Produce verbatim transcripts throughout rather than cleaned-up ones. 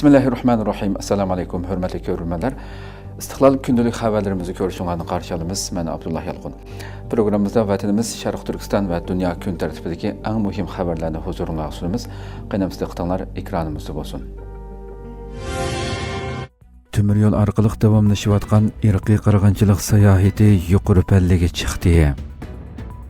بىسمىللاھىررەھمانىررەھىم. ئەسسالامۇ ئەلەيكۇم، ھۆرمەتلىك كۆرۈرمەنلەر. ئىستىقلال كۈندىلىك خەۋەرلىرىمىزنى كۆرۈشۈڭلارنى قارشى ئالىمىز. مەن ئابدۇللا يالقۇن. پروگراممىمىزدا ۋەتىنىمىز، شەرقىي تۈركىستان ۋە دۇنيا كۈن تەرتىپىدىكى ئەڭ مۇھىم خەۋەرلەرنى ھۇزۇرۇڭلارغا سۇنىمىز. قېنى ئەمىسە دىققىتىڭلار ئېكرانىمىزدا بولسۇن. تۆمۈر يول ئارقىلىق داۋاملىشىۋاتقان ئىرقىي قىرغىنچىلىق ساياھىتى يۇقىرى پەللىگە چىقتى.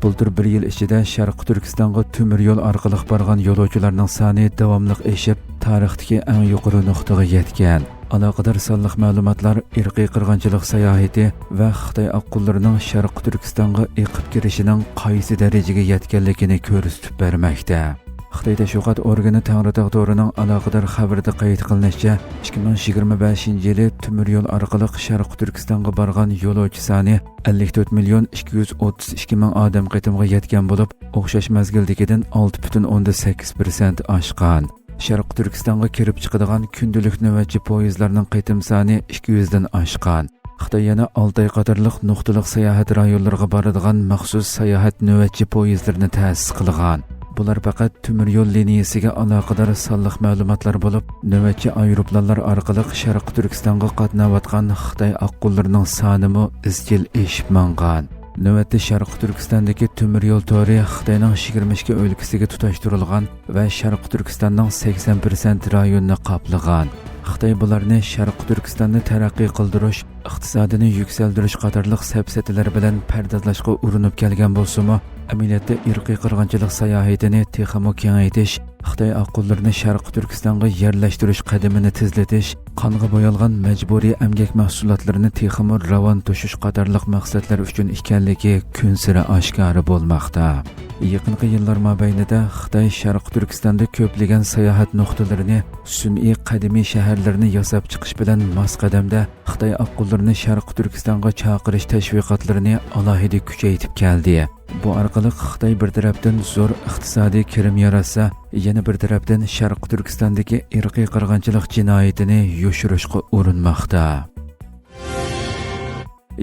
بۇلتۇر بىر يىل ئىچىدە شەرقىي تۈركىستانغا تۆمۈر يول ئارقىلىق بارغان يولۇچىلارنىڭ سانى داۋاملىق ئېشىپ، تارىختىكى ئەڭ يۇقىرى نۇقتىغا يەتكەن. ئالاقىدار سانلىق مەلۇماتلار ئىرقىي قىرغىنچىلىق ساياھىتى ۋە خىتاي ئاققۇنلىرىنىڭ شەرقىي تۈركىستانغا ئېقىپ كىرىشىنىڭ قايسى دەرىجىگە يەتكەنلىكىنى كۆرسىتىپ بەرمەكتە. خىتاي تەشۋىقات ئورگىنى تەڭرىتاغ تورىنىڭ ئالاقىدار خەۋىرىدە قەيت قىلىنىشىچە، ئىككى مىڭ يىگىرمە بەشىنچى يىلى تۆمۈر يول ئارقىلىق شەرقىي تۈركىستانغا بارغان يولۇچى سانى ئەللىك تۆت مىليون ئىككى يۈز ئوتتۇز ئىككى مىڭ ئادەم قېتىمغا يەتكەن بولۇپ، ئوخشاش مەزگىلدىكىدىن ئالتە پۈتۈن ئوندىن سەككىز پىرسەنت ئاشقان. شەرقىي تۈركىستانغا كىرىپ چىقىدىغان كۈندىلىك نۆۋەتچى پويىزلارنىڭ قېتىم سانى ئىككى يۈزدىن ئاشقان. خىتاي يەنە ئالتاي قاتارلىق نۇقتىلىق ساياھەت رايونلىرىغا بارىدىغان مەخسۇس ساياھەت نۆۋەتچى پويىزلىرىنى تەسىس قىلغان. بۇلار پەقەت تۆمۈر يول لىنىيىسىگە ئالاقىدار سانلىق مەلۇماتلار بولۇپ، نۆۋەتچى ئايروپىلانلار ئارقىلىق شەرقىي تۈركىستانغا قاتناۋاتقان خىتاي ئاققۇنلىرىنىڭ سانىمۇ ئىزچىل ئېشىپ ماڭغان. نۆۋەتتە شەرقىي تۈركىستاندىكى تۆمۈر يول تورى خىتاينىڭ يىگىرمە ئىككى ئۆلكىسىگە تۇتاشتۇرۇلغان ۋە شەرقىي تۈركىستاننىڭ سەكسەن پىرسەنت رايونىنى قاپلىغان. خىتاي بۇلارنى شەرقىي تۈركىستاننى تەرەققىي قىلدۇرۇش، ئىقتىسادىنى يۈكسەلدۈرۈش قاتارلىق سەپسەتىلەر بىلەن پەردازلاشقا ئۇرۇنۇپ كەلگەن بولسىمۇ، ئەمەلىيەتتە ئىرقىي قىرغىنچىلىق ساياھىتىنى تېخىمۇ كېڭەيتىش، خىتاي ئاققۇنلىرىنى شەرقىي تۈركىستانغا يەرلەشتۈرۈش قەدىمىنى تېزلىتىش، قانغا بويالغان مەجبۇرىي ئەمگەك مەھسۇلاتلىرىنى تېخىمۇ راۋان توشۇش قاتارلىق مەقسەتلەر ئۈچۈن ئىكەنلىكى كۈنسېرى ئاشكارا بولماقتا. يېقىنقى يىللار مابەينىدە خىتاي شەرقىي تۈركىستاندا كۆپلىگەن ساياھەت نۇقتىلىرىنى سۈنئىي قەدىمىي شەھەرلىرىنى ياساپ چىقىش بىلەن ماس قەدەمدە خىتاي ئاققۇنلىرىنى شەرقىي تۈركىستانغا چاقىرىش تەشۋىقاتلىرىنى ئالاھىدە كۈچەيتىپ كەلدى. بۇ ئارقىلىق خىتاي بىر تەرەپتىن زور ئىقتىسادىي كىرىم ياراتسا، يەنە بىر تەرەپتىن شەرقىي تۈركىستاندىكى ئىرقىي قىرغىنچىلىق جىنايىتىنى يوشۇرۇشقا ئۇرۇنماقتا.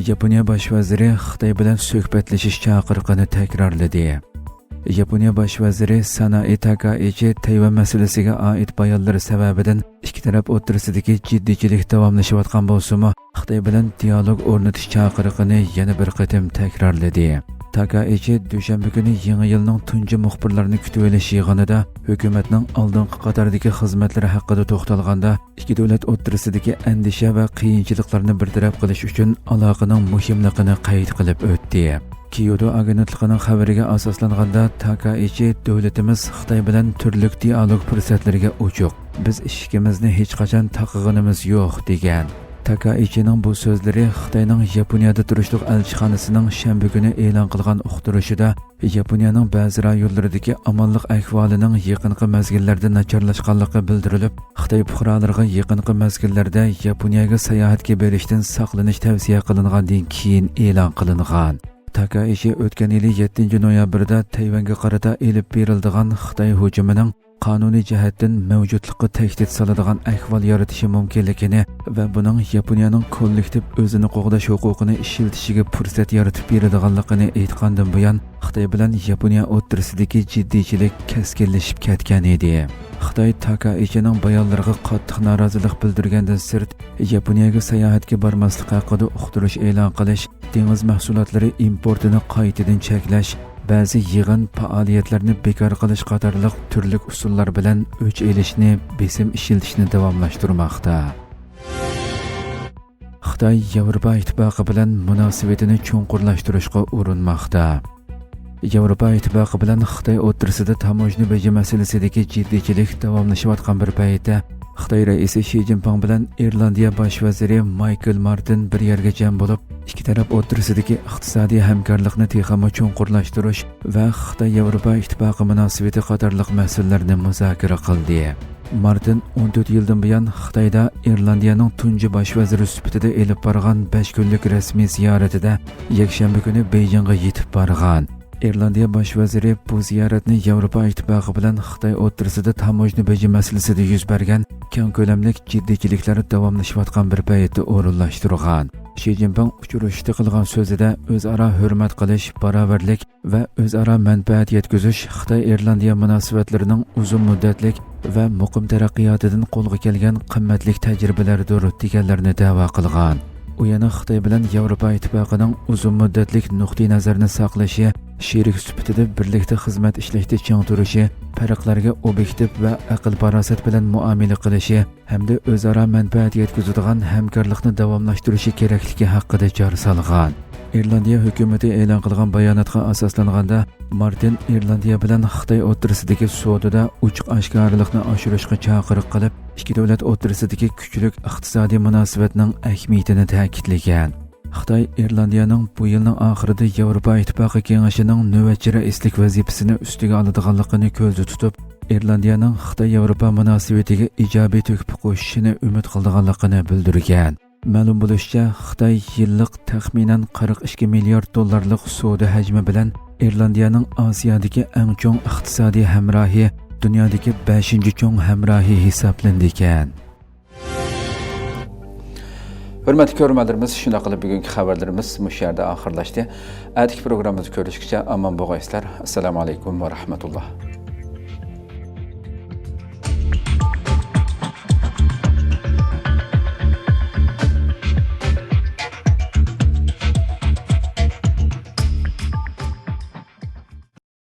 ياپونىيە باش ۋەزىرى خىتاي بىلەن سۆھبەتلىشىش چاقىرىقىنى تەكرارلىدى. ياپونىيە باش ۋەزىرى سانائى تاكائىچى تەيۋەن مەسىلىسىگە ئائىت بايانلىرى سەۋەبىدىن ئىككى تەرەپ ئوتتۇرىسىدىكى جىددىيچىلىك داۋاملىشىۋاتقان بولسىمۇ، خىتاي بىلەن دىيالوگ ئورنىتىش چاقىرىقىنى يەنە بىر قېتىم تەكرارلىدى. تاكائىچى دۈشەنبە كۈنى يېڭى يىلنىڭ تۇنجى مۇخبىرلارنى كۈتۈۋېلىش يىغىنىدا ھۆكۈمەتنىڭ ئالدىنقى قاتاردىكى خىزمەتلىرى ھەققىدە توختالغاندا، ئىككى دۆلەت ئوتتۇرىسىدىكى ئەندىشە ۋە قىيىنچىلىقلارنى بىر تەرەپ قىلىش ئۈچۈن ئالاقىنىڭ مۇھىملىقىنى قەيت قىلىپ ئۆتتى. كيوتو ئاگېنتلىقىنىڭ خەۋىرىگە ئاساسلانغاندا، تاكائىچى دۆلىتىمىز خىتاي بىلەن تۈرلۈك دىئالوگ پۇرسەتلىرىگە ئوچۇق. بىز ئىشىكىمىزنى ھېچقاچان تاقىغىنىمىز يوق، دېگەن. تاكائىچىنىڭ بۇ سۆزلىرى خىتاينىڭ ياپونىيەدە تۇرۇشلۇق ئەلچىخانىسىنىڭ شەنبە كۈنى ئېلان قىلغان ئۇقتۇرۇشىدا، ياپونىيەنىڭ بەزى رايونلىرىدىكى ئامانلىق ئەھۋالىنىڭ يېقىنقى مەزگىللەردە ناچارلاشقانلىقى بىلدۈرۈلۈپ، خىتاي پۇقرالىرىغا يېقىنقى مەزگىللەردە ياپونىيەگە ساياھەتكە بېرىشتىن ساقلىنىش تەۋسىيە قىلىنغاندىن كېيىن ئېلان قىلىنغان. تاكائىچى ئۆتكەن يىلى يەتتىنچى نويابىردا تەيۋەنگە قارىتا ئېلىپ بېرىلىدىغان خىتاي ھۇجۇمىنىڭ قانۇنىي جەھەتتىن مەۋجۇتلۇققا تەھدىت سالىدىغان ئەھۋال يارىتىشى مۇمكىنلىكىنى ۋە بۇنىڭ ياپونىيەنىڭ كوللېكتىپ ئۆزىنى قوغداش ھوقۇقىنى ئىشلىتىشىگە پۇرسەت يارىتىپ بېرىدىغانلىقىنى ئېيتقاندىن بۇيان، خىتاي بىلەن ياپونىيە ئوتتۇرىسىدىكى جىددىيچىلىك كەسكىنلىشىپ كەتكەن ئىدى. خىتاي تاكائىچىنىڭ بايانلىرىغا قاتتىق نارازىلىق بىلدۈرگەندىن سىرت، ياپونىيەگە ساياھەتكە بارماسلىق ھەققىدە ئۇقتۇرۇش ئېلان قىلىش، دېڭىز مەھسۇلاتلىرى ئىمپورتىنى قايتىدىن چەكلەش، بەزى يىغىن پائالىيەتلەرنى بىكار قىلىش قاتارلىق تۈرلۈك ئۇسۇللار بىلەن ئۆچ ئېلىشنى، بېسىم ئىشلىتىشنى داۋاملاشتۇرماقتا. خىتاي ياۋروپا ئىتتىپاقى بىلەن مۇناسىۋىتىنى چوڭقۇرلاشتۇرۇشقا ئۇرۇنماقتا. ياۋروپا ئىتتىپاقى بىلەن خىتاي ئوتتۇرىسىدا تاموژنا بېجى مەسىلىسىدىكى جىددىيچىلىك داۋاملىشىۋاتقان بىر پەيتتە، خىتاي رەئىسى شى جىنپىڭ بىلەن ئىرلاندىيە باش ۋەزىرى مايكل مارتىن بىر يەرگە جەم بولۇپ، ئىككى تەرەپ ئوتتۇرىسىدىكى ئىقتىسادىي ھەمكارلىقنى تېخىمۇ چوڭقۇرلاشتۇرۇش ۋە خىتاي ياۋروپا ئىتتىپاقى مۇناسىۋىتى قاتارلىق مەسىلىلەرنى مۇزاكىرە قىلدى. مارتىن ئون تۆت يىلدىن بۇيان خىتايدا ئىرلاندىيەنىڭ تۇنجى باش ۋەزىرى سۈپىتىدە ئېلىپ بارغان بەش كۈنلۈك رەسمىي زىيارىتىدە يەكشەنبە كۈنى بېيجىڭغا يېتىپ بارغان. ئىرلاندىيە باش ۋەزىرى بۇ زىيارەتنى ياۋروپا ئىتتىپاقى بىلەن خىتاي ئوتتۇرىسىدا تاموژنا بېجى مەسىلىسىدە يۈز بەرگەن كەڭ كۆلەملىك جىددىيچىلىكلەر داۋاملىشىۋاتقان بىر پەيتتە ئورۇنلاشتۇرغان. شى جىنپىڭ ئۇچرىشىشتا قىلغان سۆزىدە ئۆزئارا ھۆرمەت قىلىش، باراۋەرلىك ۋە ئۆزئارا مەنپەئەت يەتكۈزۈش خىتاي ئىرلاندىيە مۇناسىۋەتلىرىنىڭ ئۇزۇن مۇددەتلىك ۋە مۇقىم تەرەققىياتىدىن قولغا كەلگەن قىممەتلىك تەجرىبىلەردۇر، دېگەنلىرىنى دەۋا قىلغان. ئۇ يەنە خىتاي بىلەن ياۋروپا ئىتتىپاقىنىڭ ئۇزۇن مۇددەتلىك نۇقتىئىنەزەرنى ساقلىشى، شېرىك سۈپىتىدە بىرلىكتە خىزمەت ئىشلەشتە چىڭ تۇرۇشى، پەرقلەرگە ئوبيېكتىپ ۋە ئەقىل-پاراسەت بىلەن مۇئامىلە قىلىشى، ھەمدە ئۆزئارا مەنپەئەت يەتكۈزىدىغان ھەمكارلىقنى داۋاملاشتۇرۇشى كېرەكلىكى ھەققىدە جار سالغان. ئىرلاندىيە ھۆكۈمىتى ئېلان قىلغان باياناتقا ئاساسلانغاندا، مارتىن ئىرلاندىيە بىلەن خىتاي ئوتتۇرىسىدىكى سودىدا ئوچۇق ئاشكارىلىقنى ئاشۇرۇشقا چاقىرىق قىلىپ، ئىككى دۆلەت ئوتتۇرىسىدىكى كۈچلۈك ئىقتىسادىي مۇناسىۋەتنىڭ ئەھمىيىتىنى تەكىتلىگەن. خىتاي ئىرلاندىيەنىڭ بۇ يىلنىڭ ئاخىرىدا ياۋروپا ئىتتىپاقى كېڭىشىنىڭ نۆۋەتچى رەئىسلىك ۋەزىپىسىنى ئۈستىگە ئالىدىغانلىقىنى كۆزدە تۇتۇپ، ئىرلاندىيەنىڭ خىتاي ياۋروپا مۇناسىۋىتىگە ئىجابىي تۆھپە قوشۇشىنى ئۈمىد قىلىدىغانلىقىنى بىلدۈرگەن. مەلۇم بولۇشىچە، خىتاي يىللىق تەخمىنەن قىرىق ئىككى مىليارد دوللارلىق سودا ھەجمى بىلەن ئىرلاندىيەنىڭ ئاسىيادىكى ئەڭ چوڭ ئىقتىسادىي ھەمراھى، دۇنيادىكى بەشىنچى چوڭ ھەمراھى ھېسابلىنىدىكەن. ھۆرمەتلىك كۆرۈرمەنلىرىمىز، شۇنداق قىلىپ بۈگۈنكى خەۋەرلىرىمىز مۇشۇ يەردە ئاخىرلاشتى. ئەتىكى پروگراممىمىزدا كۆرۈشكىچە ئامان بولغايسىلەر. ئەسسالامۇ ئەلەيكۇم ۋە رەھمەتۇللا.